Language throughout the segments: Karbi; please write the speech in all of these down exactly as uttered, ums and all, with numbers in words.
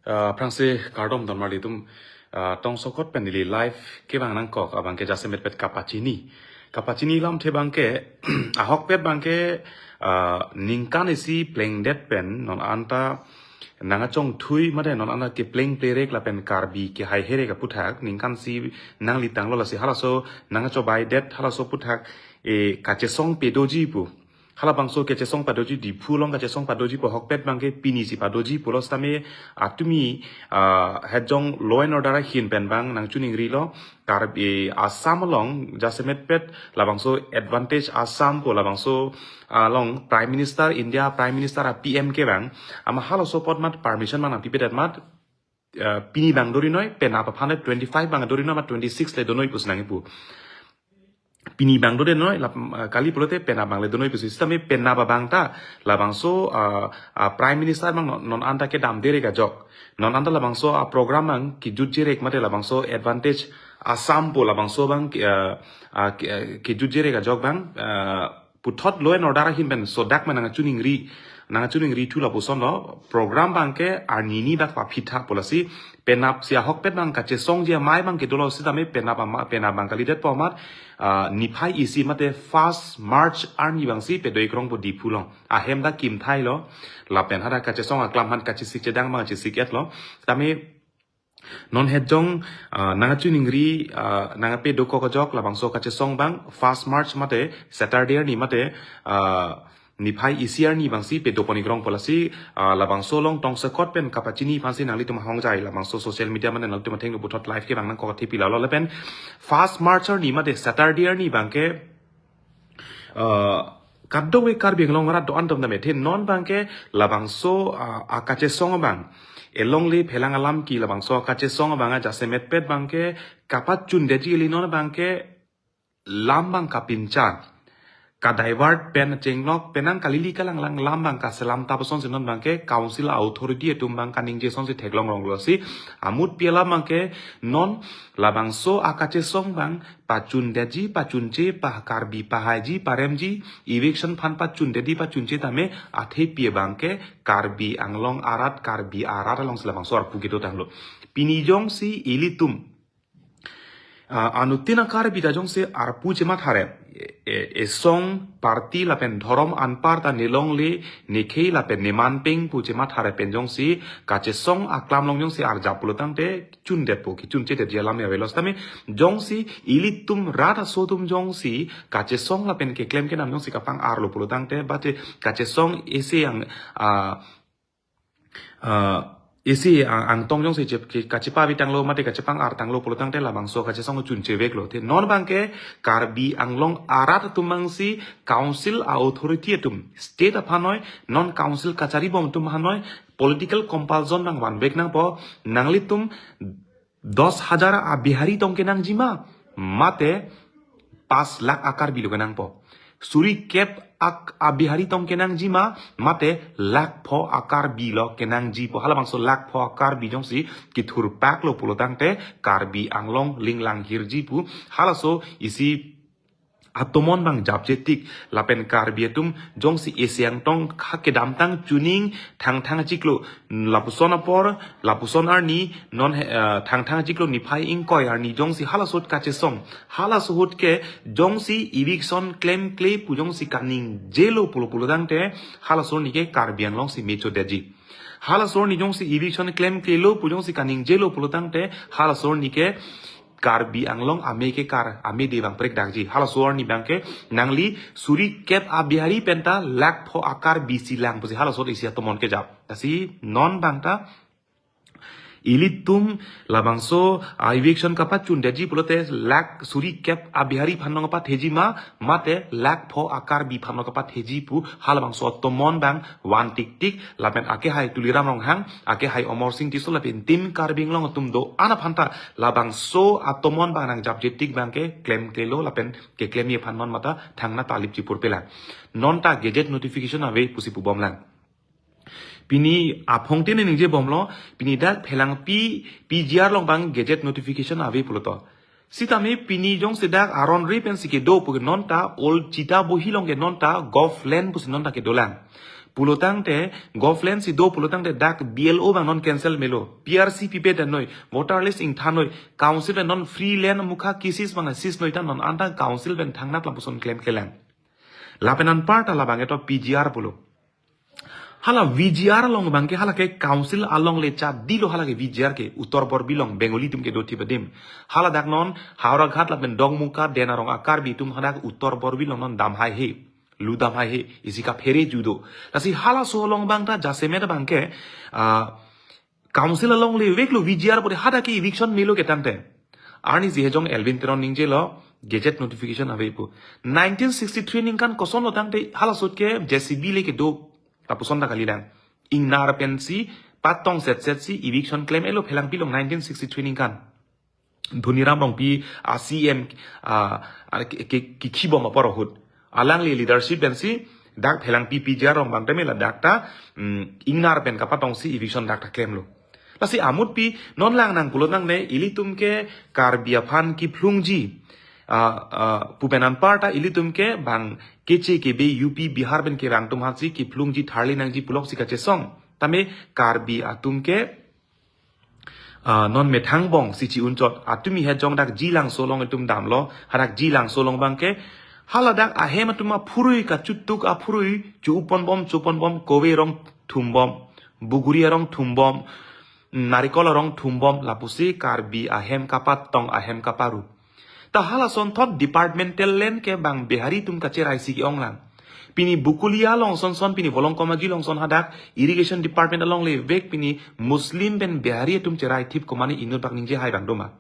Ah, aphrangsi kardom donmarli atum, ah, tongsokot pen neli live kevang nangkok abangke jasemetpet kapachini. Kapachini lamthe abangke, ahokpet abangke, ah, ningkan isi plengdet pen non anta nangkachongthui mate non anta kepleng plerek lapen Karbi kehai herek aputhak ningkan isi nanglitanglo, lasi halaso nangkachobaidet halaso aputhak, eh, kachesong padoji pu. Halabangso kachesong padoji, Diphu along kachesong padoji pu ahokpet abangke pini si padoji pulo sitame atumi, ah, hejong law and order ahin pen abang nangchiningrilo, Karbi Assam along jasemetpet labangso Advantage Assam pu labangso along Prime Minister, India Prime Minister a P M kevang, amat halaso apot amat permission abang nangpipedet amat, ah, pini abang dorinoi, penap aphan le twenty-five abang dorinoi amat twenty-six le donoi pusi nangkipu. Pini abang dorinoi, lap, ah, kali pulote penap abang le donoi pusi. Sitame penap abang ta labangso, ah, ah, Prime Minister abang non, non anta kedamde rek ajok, non anta labangso a program abang kejutje rek mate labangso Advantage Assam pu labangso abang ke, ah, ah, ke, ah, kejutje rek ajok abang, ah, puthot law and order ahin pen sodak ma nangchiningri, nangchiningrithu lapusonlo, program abangke arnini dak paphitha pu lasi penap si ahokpet abang kachesongji amei abangke dolo sitame penap ama, penap abang kalidetpo amat, ah, niphai isi mate first March arni abangsi pedo-ik rong pu Diphu along. Ahem dak kimthailo, lapen hadak kachesong aklam aphan kachesik chedang abang chesik-etlo. Tame non hejong, ah, nangchiningri, ah, nangpedokok ajok labangso kachesong abang first March mate Saturday arni mate, ah, niphai isi arni abangsi pedopon-ik rong pu lasi, ah, labangso along tongsokot pen kapachini aphansi nanglitum ahongjai labangso social media mane nanglitum athengno puthot live kevang nangkok thepi lalo lapen first March arni mate Saturday arni abangke, ah, kadokave Karbi Anglong arat do-an atum tame the non abangke labangso, ah, akachesong abang elongle phelang alam ke labangso akachesong abang ajasemetpet abangke kapachundetji ili non abangke lam abang kapincha, kadivert pen chenglok penang kalili kalanglang lam abang kaselam ta puson si non abangke council authority atum abang kaningje asonsi theklong ronglo si amut pi alam abangke non labangso akachesong abang pachundetji, pachunche, pa Karbi pahaiji, paremji, eviction aphan pachundetji, pachunche tame athepi abangke Karbi Anglong arat, Karbi arat alongsi labangso arpu kedotanglo. Pini jongsi ilitum, ah, anuttin a-Karbi ta jongsi arpu chematha re, e, e, esong party lapen dhorom anpar ta nelongle, nekhei lapen nemanpeng pu chematha re pen jongsi kachesong aklam along jongsi arjap pulo tangte chundetpo, kechunchedetji alam ya avelo sitame jongsi ilitum rat aso atum jongsi kachesong lapen keklem kenam jongsi kapang-arlo pulo tangte bate kachesong isi ang, ah, ah, isi ang, angtong jongsi chep, ke, kachepavi tanglo mate kachepang-ar tanglo pulo tangte labangso kachesong chuncheveklo. The non abangke Karbi Anglong arat atum abangsi council authority atum state aphan noi, non council kachari bom atum aphan noi, political compulsion nangvanvek nangpo, nanglitum dos hajar a-Bihari tong kenangji ma, mate pas lakh a-Karbi lo kenangpo. Suri kep ak a-Bihari tong kenangji ma, mate lakh pho a-Karbi lo kenangji pu. Halabangso lakh pho a-Karbi jongsi kethurpaklo pulo tangte Karbi Anglong linglang hirji pu. Halaso isi atomon abang japje tik lapen Karbi atum jongsi isi angtong ha kedamtang chuning Thangthang achiklo lapuson apor, lapuson arni non he, eh, Thangthang achiklo niphai ingkoi arni jongsi halaso ahut kachesong, halaso ahut ke jongsi eviction klemkle pu jongsi kaningjelo pulo pulo tangte halaso arni ke Karbi Anglong si mechodetji. Halaso arni jongsi eviction klemklelo pu jongsi kaningjelo pulo tangte halaso arni ke Karbi Anglong amei ke kar, amei de bang prekdakji. Halaso arni abangke nangli suri kep a-Bihari penta lakh pho a-Karbi si lang pusi halaso ahut isi atomon kejap. Lasi non abang ta ilitum labangso a-eviction kapachundetji pulote lakh suri kep a-Bihari aphan nong kapatheji ma, mate lakh pho a-Karbi aphan nong kapatheji pu halabangso atomon abang van tik tik lapen akehai Tuliram Ronghang, akehai Amarsing Tisso lapen Team Karbi Anglong atum do-an aphan ta labangso atomon abang nangjapje tik abangke klemklelo lapen keklemji aphan non mata thangnatta lipji purpela. Non ta gazette notification ave pusi pubomlang. Pini aphong te ningje bomlo, pini dak phelangpi P G R along abang gazette notification ave pulote. Sitame pini jongsi dak aron ri pensi kedo pu ke non ta ol chita bohi along ke non ta govt land pusi non ta kedolang. Pulotangte, government si do pulotangte dak B L O abang non cancel melo. P R C pipe dan noi, voter list ingthan noi, council pen non free land mukha kisis abang sis noi ta non anta council pen thangnat lapuson klemklelang. Lapen anparta labang eto P G R pulo. Hala V G R along abangke hala ke council along le cha dilo hala ke V G R ke Uttar Borbil along Bengali atum kedo thip adim. Hala dak non Howraghat lapen Dongmukak den arong a Karbi atum hadak Uttar Borbil along non dam haihe. Lu dam haihe, isi kaphere judo. Lasi halaso along abang ta jasemet abangke, ah, council along le veklo V G R pore hadak ke eviction melo ketangte. Arnisi hejong Elwin Teron ningjelo, gazette notification ave pu. Nineteen sixty-three ningkan kosonlo tangte halaso ahut ke J C B le kedo lapuson ta kalilang. Ingnar pensi, patong setset si, eviction klem elo Phelangpi along nineteen sixty-three ningkan. Dhoniram Rongpi, a C M, a, a, ke, ke, kekhibom apor ahut. Alangli leadership pensi, dak Phelangpi P G R along abang tame ladak ta, mm, ingnar pen kapatong si eviction dak ta klemlo. Lasi amutpi, non lang nang pulotangte, ilitum ke Karbi aphan kephlungji, a, a, pu pen anparta ilitum ke bang keche kebe U P Bihar pen kevang atum aphansi kephlungji tharli nangji puloksi kachesong. Tame Karbi atum ke, ah, non methang angbong si chi-unchot. Atumi hejong dak Jilangso along itum damlo. Hadak Jilangso along abangke haladak ahem atum aphurui kachutuk aphurui chu-upon bom, chu-upon bom, kove arong thumbom, buguri arong thumbom, narikol arong thumbom, lapusi Karbi ahem kapatong ahem kaparu. Ta halason thot departmental land ke bang Bihari atum kacherai si ke-onglang. Pini Bokolia along sonson, pini Volongkom Aji along son hadak irrigation department along le vek pini Muslim pen Bihari atum cherai thip komane inut bak ningje hai bang doma.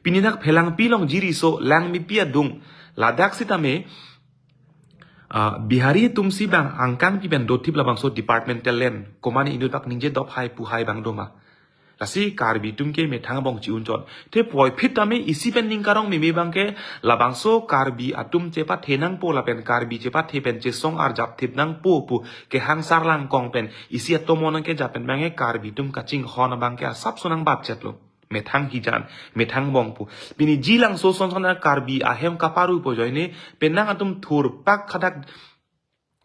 Pini dak Phelangpi along jiriso Langmepi adung ladak sitame, ah, Bihari atum si bang angkang pi pen do thip labangso departmental land komane inut bak ningje dop hai pu hai bang doma. Lasi Karbi atum ke methang angbong chi-unchot. Te puvoiphit tame isi pen ning karong meme abangke labangso Karbi atum chepathe nangpo lapen Karbi chepathe pen chesong arjap thip nangpo pu kehang sarlangkong pen isi atomon nangkejap pen abangke Karbi atum kachinghon abangke asapso nangbatchetlo. Methang hijan, methang angbong pu. Pini Jilangso sonson a Karbi ahem kaparu pu ajoine penang atum thurpak hadak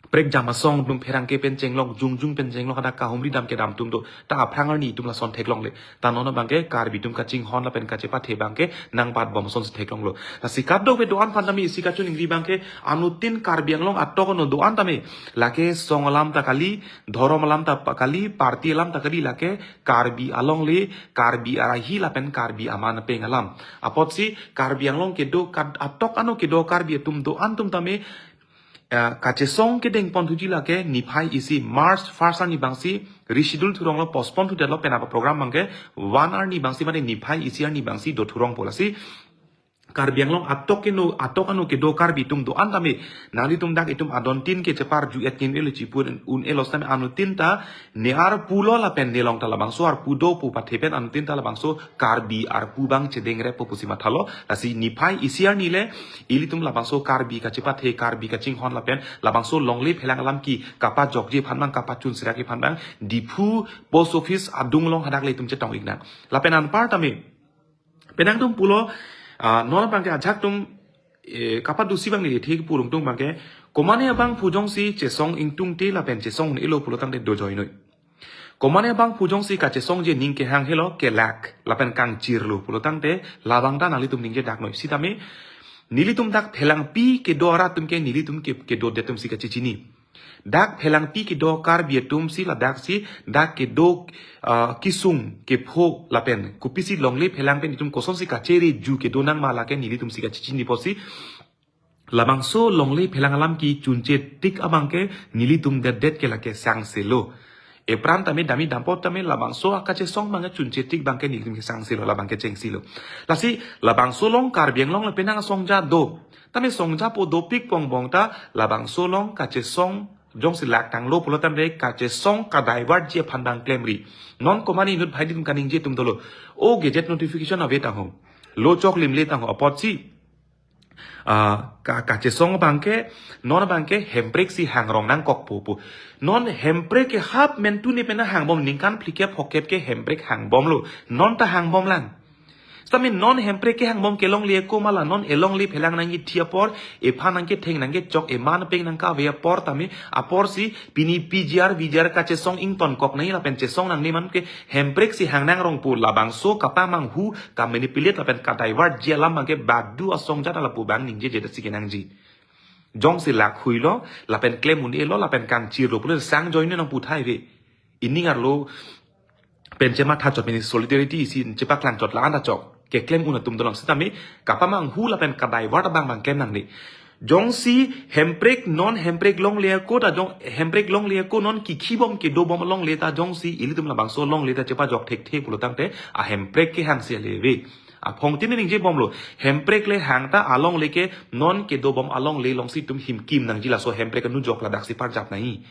prekjam asong atum pherangke pen chenglok, jongjung pen chenglok, hadak kahumri dam kedam atum do. Ta aphrang arni atum lason theklongle. Ta non abangke Karbi atum kachinghon lapen kachepathe abangke nangbatbom asonsi theklonglo. Lasi kadokave do-an aphan tame isi kachiningri abangke anuttin Karbi Anglong atok ano do-an tame. Lake song alam ta kali, dhorom alam ta pa kali, party alam ta kali, lake Karbi along le, Karbi arahi lapen Karbi aman apeng alam. Apotsi Karbi Anglong kedo kad-, atok ano kedo Karbi atum do-an atum tame, eh, kachesong kedengpon thuji lake niphai isi March first arni abangsi reschedule thuronglo, postpone thudetlo pen apa program abangke one arni abangsi mane niphai isi arni abangsi do thurongpo lasi. Karbi Anglong atok keno, atok ano kedo Karbi atum do-an tame nanglitum dak itum adontin ke chepar ju-et kin elo chipur un elo sitame anuttin ta ne arpulo lapen ne along ta labangso arpu do pu pathe pen anuttin ta labangso Karbi arpu abang chedengrepo pusi mathalo. Lasi niphai isi arni le ilitum labangso Karbi kachepathe, Karbi kachinghon lapen labangso longle phelang alam ke kapajokji aphan abang, kapachun siraki aphan abang Diphu post office adung along hadak le itum chetong-iknang. Lapen anpar tame penang atum pulo, ah, non abangke ajak atum, eh, kapadusi abang neli thik purung atum abangke, komane abangphu jongsi chesong ingtungte lapen chesong un-elo pulotangte dojoi noi. Komane abangphu jongsi kachesongji aning kehang helo kelak lapen kangchirlo pulotangte labang ta nanglitum ningjedak noi. Sitame nelitum dak Phelangpi kedo arat atum ke nelitum ke, kedodet atum si kachechini. Dak Phelangpi kedo Karbi atum si ladak si dak kedo, ah, kesung kepho lapen kopisi longle phelang pen itum kosonsi kachere ju kedo nang ma lake nelitum si kachechini apotsi labangso longle phelang alam kechunche tik abangke nelitum detdet ke lake sangselo. Epran tame dami dampot tame labangso akachesong abangke chunche tik abangke nelitum ke sangselo, labangke chengsilo. Lasi labangso along Karbi Anglong le penang asongja do. Tame songja po dopik pongbong ta labangso along kachesong jongsi lak tanglo pulotangte kachesong ka-divert ji aphan abang klemri. Non komane inut bhai atum kaningje atum dolo. O gazette notification ave tangho. Lo choklim le tangho apotsi. Ah, ka, kachesong abangke, non abangke hemprek si hangrong nangkokpo pu. Non hemprek ke hap mentu ne pena hangbom ningkan phlikep hokep ke hemprek hangbomlo. Non ta hangbomlang. Sitame non Hemprek kehang bom ke longle ako ma la non elongle phelang nangkethi apor, ephan nangketheng nangkechok, eman peng nangkave apor tame, aporsi pini P G R, V G R kachesong ingtonkok nangji lapen chesong nangne ma ke Hemprek si hang nangrong pu labangso kapamanghu, kamanipulate lapen kadivert ji alam abang ke badu asong jat lapu abang ningjejedetsi kenangji. Jongsi lakhuilo, lapen klem un-elo, lapen kangchirlo pulo sang join nangpu thai ve. Ining arlo pen chematha chot, pini solidarity isi chepaklang chot la-an ta chok. Keklem un atum dolang sitame kapamanghu lapen kadivert abang abang klem nangne. Jongsi Hemprek non Hemprek longle ako ta jong Hemprek longle ako non kikhi bom kedo bom longle ta jongsi ilitum labangso longle ta chepajok thekthe pulo tangte a Hemprek kehangsi ale ve. Aphongtin ningje bomlo. Hemprek le hang ta alongle ke non kedo bom alongle alongsi itum himkim nangji, laso Hemprek anujok ladaksi parjap nangji.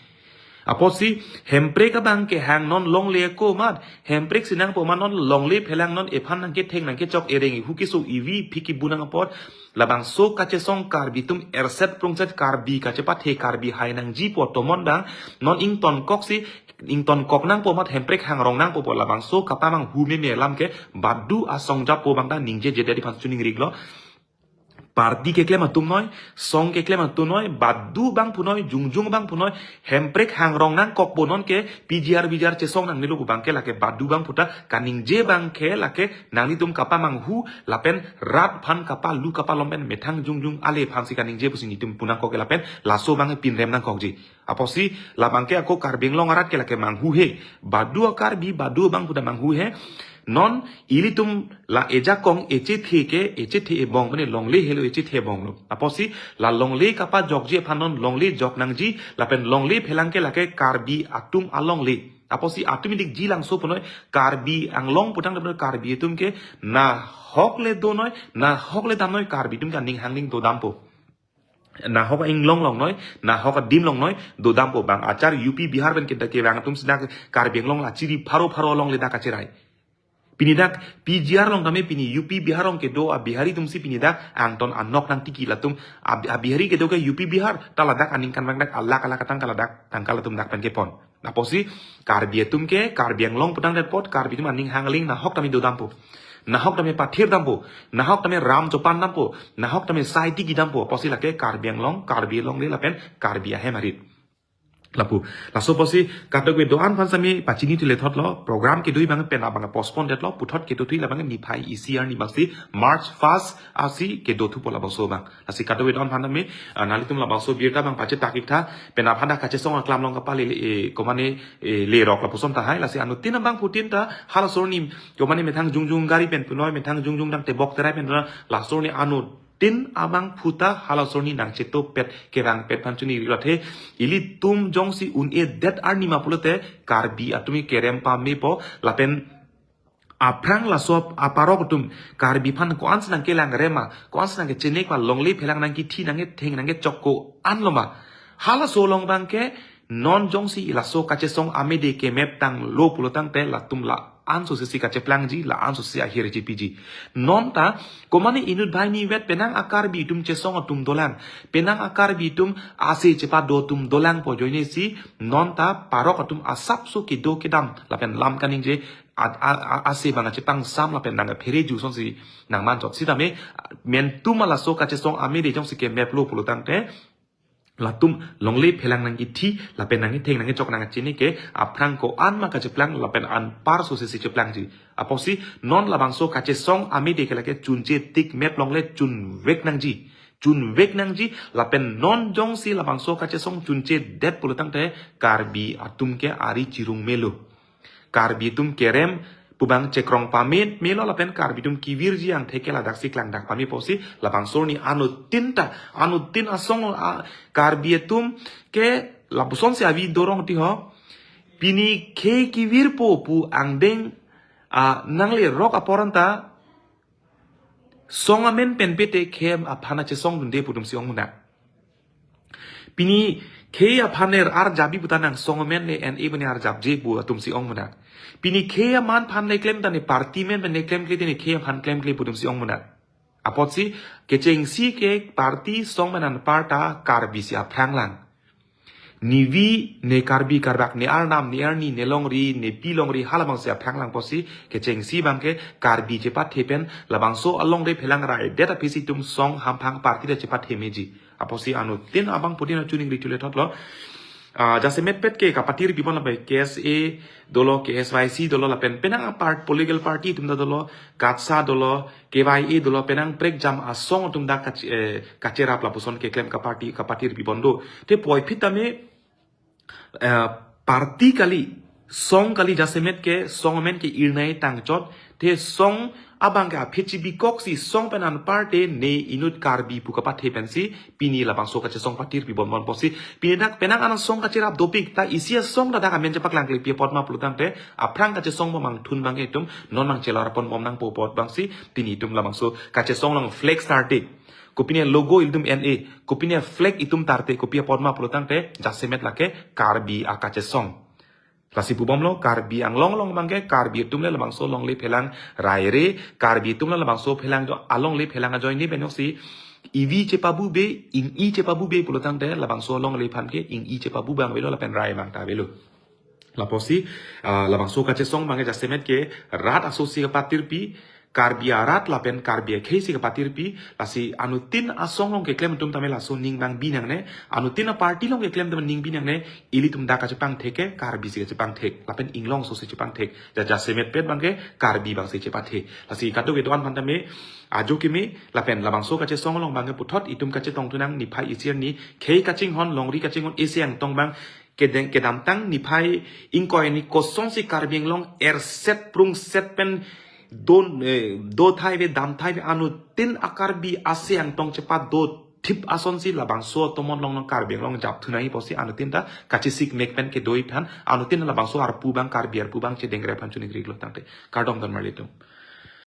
Apotsi Hemprek abang kehang non longle ako mat, Hemprek si nangpo ma non longle phelang non ephan nangketheng nangkechok, ereng ehu keso, evi phiki bunang apot labangso kachesong Karbi atum erset prungset Karbi kachepathe Karbi hai nangji pu tomon abang non ingtonkoksi, ingtonkok nangpo mat Hemprek hangrong nangpo pu labangso kapamanghu meme alam ke badu asong jat pu abang ta ningjejedet aphan chuning riklo. Party keklem atum noi, song keklem atum noi, badu abang pu noi, jongjong abang pu noi, Hemprek hangrong nangkokpo non ke P G R V G R chesong nangnelo pu abang ke lake badu abang pu ta kaningje abang ke lake nanglitum kapamanghu lapen rat aphan kapalu kapalom pen methang jongjong ale aphansi kaningje pusi nelitum pu nangkok ke lapen laso abang pinrem nangkokji. Apotsi labang ke ako Karbi Anglong arat ke lake manghu he. Badu a Karbi, badu abang pu ta manghu he. Non ilitum la ejakong echethe ke, echethe ebong, mane longle helo echethe ebonglo. Apotsi la longle kapajokji aphan non longle jok nangji, lapen longle phelang ke lake Karbi atum alongle. Apotsi atum idik ji langso pu noi, Karbi Anglong putang lapen Karbi atum ke nahok le do noi, nahok le dam noi, Karbi atum ke aning hangning dodampo. Nahok inglong long noi, nahok adim long noi, dodampo bang. Achar U P Bihar pen kita kevang atum si dak Karbi Anglong la chiri pharo pharo alongle dak kacherai. Pini dak P G R along tame pini U P Bihar along kedo a Bihari atum si pini dak angton anok nangtiki latum a, a Bihari kedo ke U P Bihar ta ladak aningkan abang dak alak alak atangka ladak tangka latum dak pen kepon. Apotsi Karbi atum ke, Karbi Anglong putang det apot, Karbi atum aning hangling nahok tame dodampo. Nahok tame pathirdampo. Nahok tame ram chopandampo. Nahok tame sai tikidampo. Apotsi lake Karbi Anglong, Karbi alongle lapen Karbi ahem arit. Lapu. Laso apotsi kadokave do-an aphan sami pachini thule thotlo. Program kedo abang pen abang postpone detlo. Puthot kedo thu labang niphai isi arni abangsi March first asi kedo thupo labangso abang. Lasi kadokave do-an aphan tame, ah, nanglitum labangso birta abang pachetak ik tha, pen aphan ta kachesong aklam along kapale, eh, komane, eh, lerok lapuson tahai, lasi anuttin abangphutin ta halaso arni, komane methang jongjong gari pen pu noi, methang jongjong dang tebok terai pen pu noi, laso arni anuttin abangphu ta halaso arni nangchetopet kevangpet aphan chuning riklo the, ilitum jongsi un-edet arni ma pulote, Karbi atum kerem pamepo, lapen aphrang laso aparok atum Karbi aphan ko-ansi nangkelang rema, ko-ansi nangkechenek ma longle phelang nangkethi nangketheng nangkechok ko-an loma. Halaso along abang ke non jongsi laso kachesong amede kemep tanglo pulo tangte latum la-an sosesi kacheplangji, la-an sosesi ahir chepiji. Non ta komane inut banghini vet penang a Karbi atum chesong atum dolang, penang a Karbi atum ase chepado atum dolangpo ajoinesi non ta parok atum asapso kedo kedam lapen lam kaningje at-, a, a, ase abang achepangsam lapen nangphere ju asonsi nangmanchot sitame, mentum laso kachesong amede jongsi kemeplo pulo tangte, latum longle phelang nangkethi lapen nangketheng nangkechok nangkechini ke aphrang ko-an ma kacheplang lapen anpar sosesi cheplangji. Apotsi non labangso kachesong amede ke lake chunche tik mep longle chunvek nangji. Chunvek nangji lapen non jongsi labangso kachesong chunchedet pulo tangte Karbi atum ke ari chirung melo. Karbi atum kerem pu abang chekrong pamit melo lapen Karbi atum kevirji angthek ke ladaksi klangdak pamit apotsi labangso arni anuttin ta, anuttin asong a, Karbi atum ke lapusonsi avi dorong ti ho. Pini khei kevirpo pu angdeng, ah, nanglerok apor anta song amen pen pete khei aphan achesongdunde pu atumsi ong munak. Pini khei aphan er arjapji puta nang song amen le en e bani arjapje pu atumsi ong munak. Pini khei aman aphan le klem ta ne party amen pen le klemkle te ne khei aphan klemkle pu atumsi ong munak. Apotsi kechengsi ke party song amen anparta Karbi si aphrang lang. Nevi, ne Karbi, Karbak, ne Arnam, ne Arni, ne Longri, ne Pi Longri, halabangsi aphrang lang pusi kechengsi abangke Karbi chepathe pen labangso alongle phelang raidet aphisi itum song hamphang party ta chepathe meji. Apotsi anuttin abang pudin achuningri chule thotlo. Ah, jasemet pet ke kapatir bibon lapen K S A dolo, K S Y C dolo lapen penang apart political party itum ta dolo, KATSA dolo, K Y A dolo, penang prekjam asong atum ta kach-, eh, kacherap lapuson keklem kaparty, kapatir bibon do. Te puvoiphit tame, eh, party kali, song kali, jasemet ke song amen ke Irnai Tangchot, te song abangke aphi chibikoksi song pen anparte ne inut Karbi pu kapathe pensi pini labangso kachesong patir bibon bon pusi. Pini dak penang an asong kacherap dopik, ta isi asong ta dak amen chepaklangkle pi apot ma pulotangte, aphrang kachesong bomang thun abang itum non mang chelar pon bom nangpo apot abangsi pini itum labangso kachesong along flex tarte, kopine logo itum en-e, kopine flag itum tarte, kopi apot ma pulotangte jasemet lake Karbi akachesong. Lasi pubomlo, Karbi Anglong along abangke Karbi atum le labangso alongle phelang raire, Karbi atum le labangso phelang jo alongle phelang ajoine pen oksi ivi chepabube, ing-i chepabube pulotangte labangso alongle aphan ke ing-i chepabu abang avelo lapen rai abang ta avelo. Lapusi, ah, labangso kachesong abangke jasemet ke rat asosi kapatirpi, Karbi arat lapen Karbi akhei si kapatirpi, lasi anuttin asong along keklem atum tame laso ning abang bi nangne, anuttin aparty along keklem tame ning bi nangne, ilitum dak kachepangthek ke Karbi si kachepangthek, lapen inglong asosi chepangthek, ja jasemet pet abangke Karbi abangsi chepathe. Lasi kadokave do-an aphan tame ajo keme, lapen labangso kachesong along abangke puthot itum kachetong thunang, niphai isi arni khei kachinghon, longri kachinghon, isi angtong abang kedeng kedamtang niphai ingkoi arni kosonsi Karbi Anglong erset prungset pen don, eh, do thai ave, dam thai ave, anuttin a-Karbi isi angtong chepadotthip asonsi labangso atomon along Karbi Anglong jap thunang pusi anuttin ta kachesik mek pen kedo aphan, anuttin labangso arpu abang, Karbi arpu abang chedengre aphan chuningri lo tangte. Kardom don marli atum.